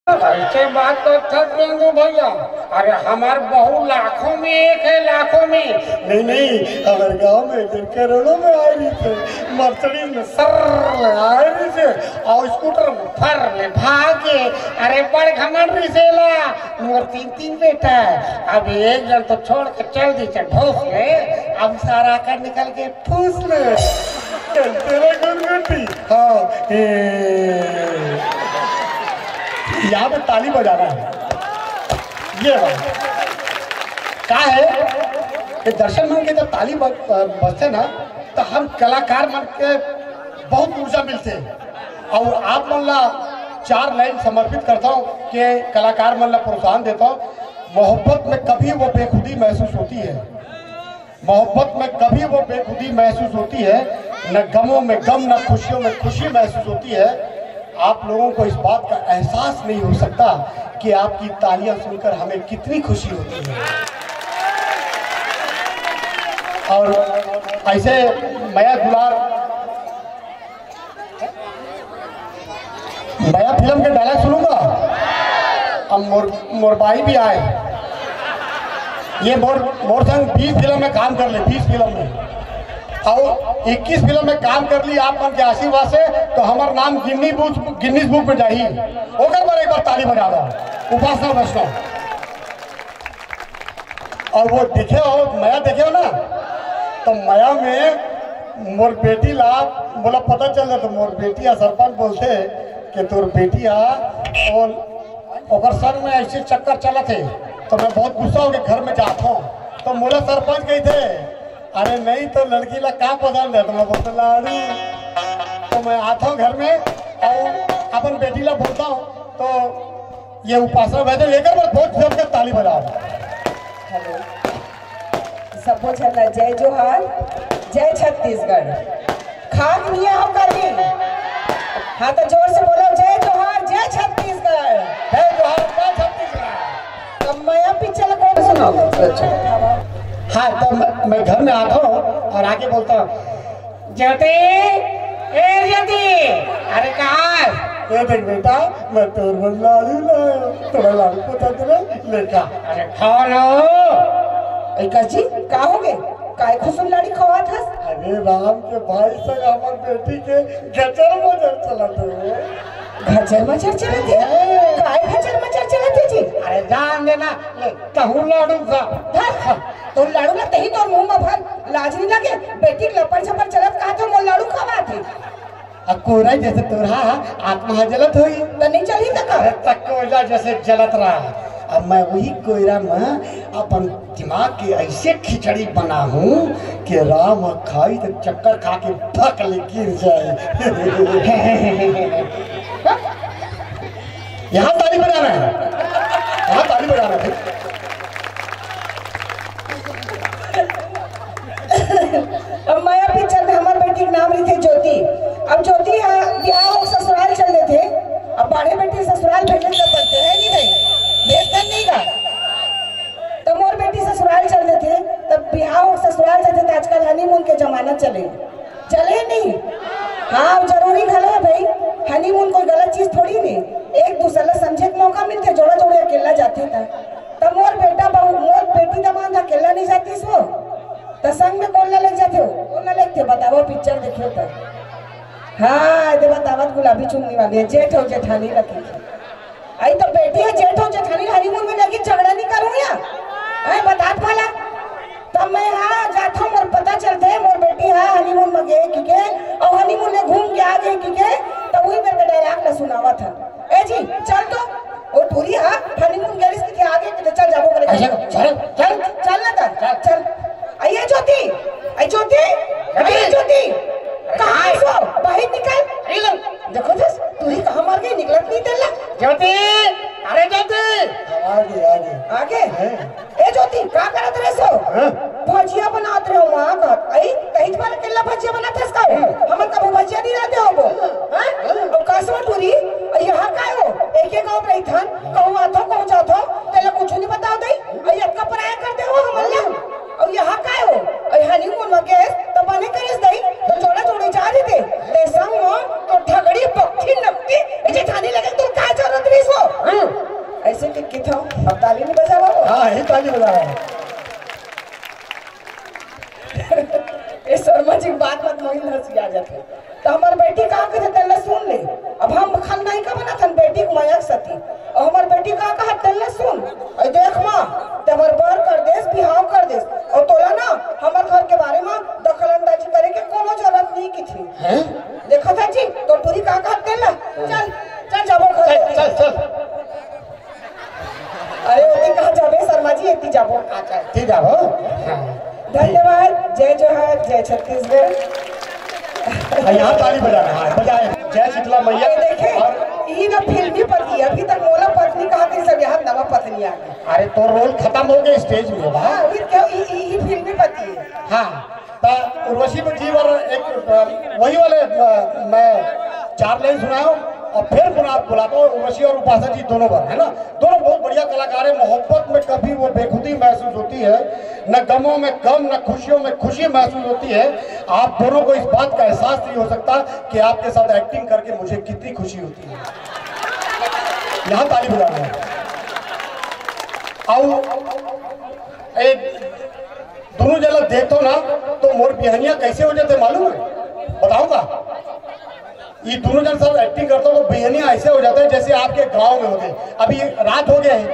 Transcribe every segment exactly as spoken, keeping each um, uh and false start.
ऐसे बात तो थक रंगू भैया। अरे, हमार बहू लाखों में एक है, लाखों में। नहीं, नहीं, हमारे गांव में तो करोड़ों में आए रही थे, मर्सिडीज में सर आए रही थे, और स्कूटर में फर ले भागे। अरे, बड़ घमंड रिसेला, मोर तीन तीन बेटा है, अब एक जन तो छोड़ के चल दी, चल भोस ले, अब सारा कर निकल के फूस ले। चल, तेरा गुनगुटी। हाँ, ए। यहाँ पे ताली बजाना है। ये बात। का है कि दर्शक मन के जब ताली ब-, बजथे ना, तो हम कलाकार मन के बहुत ऊर्जा मिलथे। और आप मन ला चार लाइन समर्पित करता हूँ कि कलाकार मन ला प्रोत्साहन देता हूँ। मोहब्बत में कभी वो बेखुदी महसूस होती है, मोहब्बत में कभी वो बेखुदी महसूस होती है, न गमों में गम, न खुशियों में खुशी महसूस होती है। आप लोगों को इस बात का एहसास नहीं हो सकता कि आपकी तालियां सुनकर हमें कितनी खुशी होती है। और ऐसे मया दुलार, मया फिल्म के डायलॉग सुनूंगा। अब मोर मोर बाई भी आए। ये मोर मोर संग बीस फिल्म में काम कर ले, बीस फिल्म में, और इक्कीस फिल्म में काम कर ली आप मन के आशीर्वाद से, तो हमार नाम गिन्नी बुक, गिनीज बुक में जाही। ओकर बर एक बार ताली बजा दो, उपासना वैष्णव। और वो देखे हो, मया देखे हो ना, तो मया में मोर बेटी ला, मोला पता चल जाता, मोर बेटी हा सरपंच बोलथे कि तोर बेटी हा, और ओकर संग में ऐसे चक्कर चलत हे, तो मैं बहुत गुस्सा होके घर में जात हूँ। तो मोला सरपंच कहिथे, "अरे नहीं, तो लड़की ला का पसंद है?" तो मैं बोलता, "लाड़ू।" तो मैं आता हूँ घर में और अपन बेटी ला बोलता हूँ, तो ये उपासना वैसे लेकर बस बहुत जम के ताली बजाओ। हेलो, सबो झन ला जय जोहार, जय छत्तीसगढ़। खाक निया हम करबी। हाँ, तो जोर से बोलो, जय जोहार, जय छत्तीसगढ़। जय जोहार, जय छत्तीसगढ़। तो मया पिक्चर ला कौन सुनाओ? अच्छा। हाँ, तो मैं, मैं घर में आता हूँ और आके बोलता हूँ, "ज्योति, ए ज्योति, अरे कहाँ है?" ये देख बेटा, मैं तोर बर लाड़ू लायो, तोला लाड़ू पसंद रे, ले खा। अरे खाओ ना हो। ए काजी, का हो गे? काय खुसुर लाड़ी खवात हस? अरे राम के भाई से हमर बेटी के गजर मजर चलत हे। गजर मजर चलत हे? काय गजर मजर चलत हे जी? अरे जान देना, ले, कहूँ लाड़ू खा। हाँ? तोर लाड़ू ला तही तोर मुंह म भर, लाज नहीं लगे? बेटी के लपड़ झपड़ चलत कहा तो मोर लाड़ू खवात हे। अब कोरा जैसे तोरा आत्मा ह जलत होई। त नहीं चली त का? अरे त कोयला जैसे जलत रहा। अब मैं वही कोयला में अपन दिमाग के ऐसे खिचड़ी बना हूँ कि राम ह खाई तो चक्कर खा के भक ले गिर जाए। यहाँ ताली बजाना है, यहाँ ताली बजाना है। अब मया पिक्चर में हमर बेटी के नाम रहिथे ज्योति। अब ज्योति ह बिहाव हो ससुराल चल देथे। अब बाढ़े बेटी ससुराल भेजे ल पड़थे, है कि नहीं? भेजथन नहीं का? त मोर बेटी ससुराल चल देथे, तब बिहाव हो ससुराल चल देथे। आजकल हनीमून के जमाना चले, चले नहीं? हाँ, अब जरूरी घलो है भाई। हनीमून कोई गलत चीज थोड़ी नहीं, एक दूसर ला समझे के मौका मिलथे। जोड़ा जोड़ी अकेला जाथे त, त मोर बेटा बहू, मोर बेटी दमाद अकेला नहीं जातिस वो, त संग में कोन ला ले जाथे हो? कोन ला लेगथे? बताओ, पिक्चर देखियो त। हाँ, ये बतावत गुलाबी चुन्नी वाली है, जेठ हो जेठानी रखी। आई तो बेटी है, जेठ हो जेठानी हनीमून में लेके झगड़ा नहीं करूँ या? आई बतात वाला। तब मैं हाँ जात हूँ, मोर पता चलथे मोर बेटी हाँ हनीमून में गे कि के, और हनीमून में घूम के आ गे कि के, तो वही मेरे को डायलॉग ला सुनावा था। ए जी, चल तो, वो टूरी हाँ हनीमून गे रहिस कि के, आ गे कि तो चल जाबो करे। अच्छा, चल, चल। चल ना त, चल। चल। आइए ज्योति, आई ज्योति, अरे ज्योति, कहाँ है सो? बाहर निकल। अरे लो। देखो तो, टूरी कहाँ मर गई, निकलत नहीं तेला। ज्योति, अरे ज्योति। आ गई, आ गई। आ गई? हैं? ए ज्योति, का करत रहे सो? हैं? भजिया बनात रहे हो, माँ का। आई, कहीं तुम्हारे तेला भजिया बनात हस का? हैं? हमर कभू भजिया नहीं रहते हो वो। हैं? हैं? और का सो टूरी, और यहाँ का हो? एक एक गाँव रही थन, कहूँ आतो ताली बजाओ। ए शर्मा जी के बात मत मोहिन हंसी आ जाथे। त हमर बेटी का कथे तेला सुन ले। अब हम खलनायिका बनत हन बेटी के मया के सती। अउ हमर बेटी का कहत तेला सुन। अइ देख माँ, ते हमर बर कर देस, बिहाव कर देस। अउ तोला ना हमर घर के बारे म दखल अंदाजी करे के कोनो जरूरत नइ किथे। हैं? देखत हे जी, तोर टूरी का कहत तेला। चल, चल जाबो घर। चल, चल, चल। अरे ओती कहाँ जाबे शर्मा जी, एती जाबो। अच्छा, ठीक जाबो। हाँ। धन्यवाद। जय जोहार, जय छत्तीसगढ़। हाँ, यहाँ ताली बजाना, हाँ, बजाए। जय शीतला मैया। अरे देखे, और यही ना फिल्मी पति है, अभी तक मोला पत्नी कहा थे, सब यहाँ नवा पत्नी आ गई। अरे तो रोल खत्म हो गए स्टेज में बा। हाँ, ये क्या, ये, ये, ये फिल्मी पति है। हाँ। त उर्वशी जी बर एक, अ, वही वाले, अ, मैं चार लाइन सुनाया हूँ और फिर पुनः आप बुलाता हूँ उर्वशी और उपासना जी दोनों बर, है ना? दोनों बहुत बढ़िया कलाकार है। मोहब्बत में कभी वो बेखुदी महसूस होती है, न गमों में गम, न खुशियों में खुशी महसूस होती है। आप दोनों को इस बात का एहसास नहीं हो सकता कि आपके साथ एक्टिंग करके मुझे कितनी खुशी होती है। यहाँ ताली बजाना है। आओ, एक दोनों जन ला देखथव ना, तो मोर बिहनिया कैसे हो जाथे मालूम है? बताऊंगा। ये दोनों जन सब एक्टिंग करता हो तो बिहनिया ऐसे हो जाता है जैसे आपके गांव में होते। अभी रात हो गया है,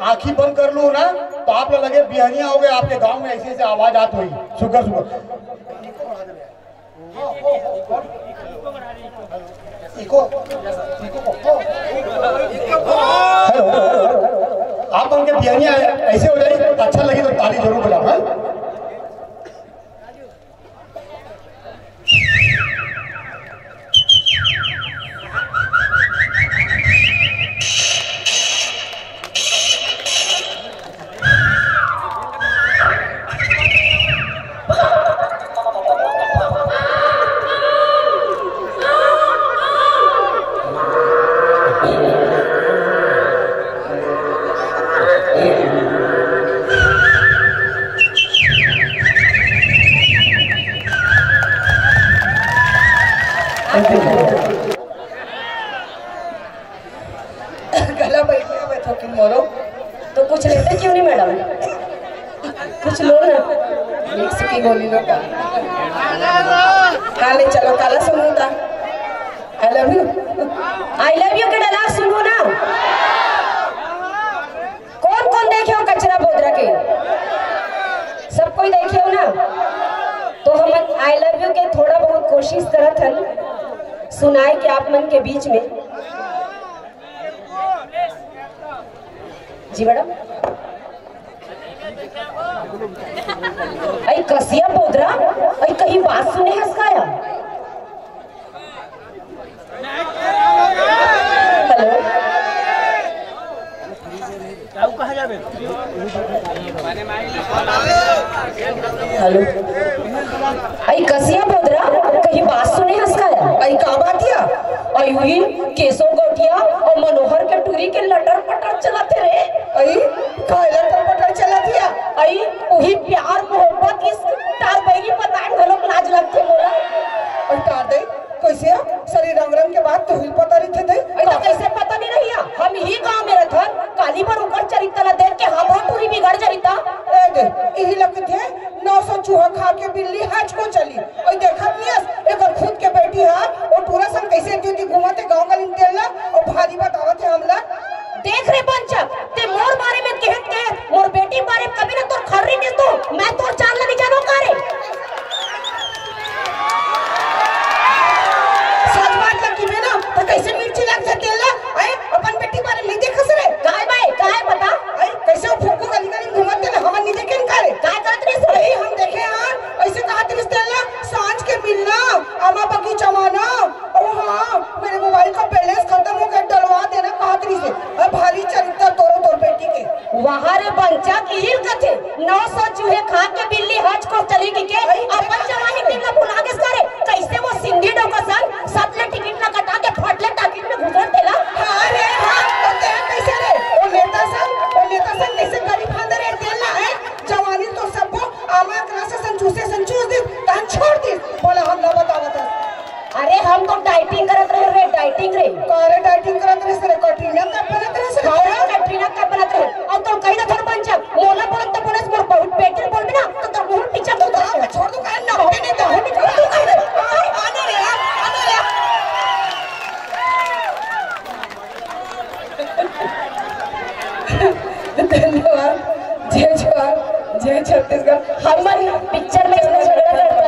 आंखी बंद कर लो ना, तो आप लोग लगे बिहनिया हो गए, आपके गांव में ऐसे ऐसे आवाज आत हुई, sugar sugar. Echo, echo, hello, आप मन के बिहनिया ऐसे हो जाए, अच्छा लगी तो ताली जरूर बजाओ, हाँ? गला बैठ गया मैं थोकिन मोरो। तो कुछ लेते क्यों नहीं मैडम? कुछ लो ना। मिक्स की गोली लो का। हाँ, ले चलो, काला सुनू था। I love you। I love you के dialogue सुनू ना। कौन कौन देखे हो कचरा बोदरा के? सब कोई देखे हो ना? तो हम I love you के थोड़ा बहुत कोशिश करत हन सुनाए के आप मन के बीच में। जी मैडम। अई कसिया बोदरा, अई कहीं बात सुने हस का या? हेलो। हेलो। अई कसिया बोदरा, कहीं बात सुने हस का या? अई का बात या? अई उही केशव गोठिया अउ मनोहर के टूरी के लटर पटर चलत हे रे। अई का लटर पटर चलत या? अई उही प्यार मोहब्बत इश्क तार बैरी बताए घलोक लाज लगथे मोला। अई का दे? कइसे? सरी रंग रंग के बात तुही ल पता रहिथे दे। अरे, तो कइसे पता नइ रही? हम इही गांव में रथन, काली बर उकर चरित्र ला देख के हमरो टूरी बिगड़ जही त। ए दे, इही लगथे, नौ सौ चूहा खा के बिल्ली हज को चली। अउ देखत नइ हस, एकर खुद के बेटी हा, ओ टूरा संग कइसे एती ओती घूमत हे गांव गली में तेला, अउ भारी बतावत हे हमला। देख रे बंचक, ते मोर बारे में कहत कहत मोर बेटी बारे में कभी ना तोर खर्री दे तो मैं तोर चाल ला नइ जानों का रे। सच बात ला किबे ना, त कइसे मिर्ची लागथे तेला? अई, अपन बेटी बारे नइ देखस रे? काय बाय, काय बता? अई, कइसे ओ फुक्कू गली गली घूमत तेला हमन नइ देखेन का रे? काय करत रहिस रे? अई, हम देखे हन, अइसे कहत रहिस तेला, सांझ के मिलना, आमा बगीचा म आना। अउ हाँ, मेरे मोबाइल का बैलेंस खतम हो गया, डलवा देना कहत रहिस हे। अब भारी चरित्र तोरो तोर बेटी के। वाह रे बंचक, इही ल कथे, नौ सौ चूहे खा के बिल्ली हज को चली कहिके, अपन जवानी के दिन ला भुला गेस का रे। कइसे ओ सिंधी डौका सन सत ले टिकट ला कटा के फट ले टाकिज में घुसर देला। हाँ रे, हाँ, त तें कइसे रे? ओ नेता सन, ओ नेता सन कइसे गली फांदे रे तेला, हैं? जवानी तो सबो आमा के रस सन चूसे सन चूस दिस, तहन छोड़ दिस। बोला हम ला बतावत हस। अरे हम तो डाइटिंग करत रहे रे, डाइटिंग रे। का रे डाइटिंग करत रहे रे? कटरीना कैफ बनत रहे रे? हाँ, कटरीना कैफ बनत रहे। अउ तो कहीं ना थोड़ा बन जा, धन्यवाद। जय जोहार, जय छत्तीसगढ़। हमन पिक्चर में इतना झगड़ा करते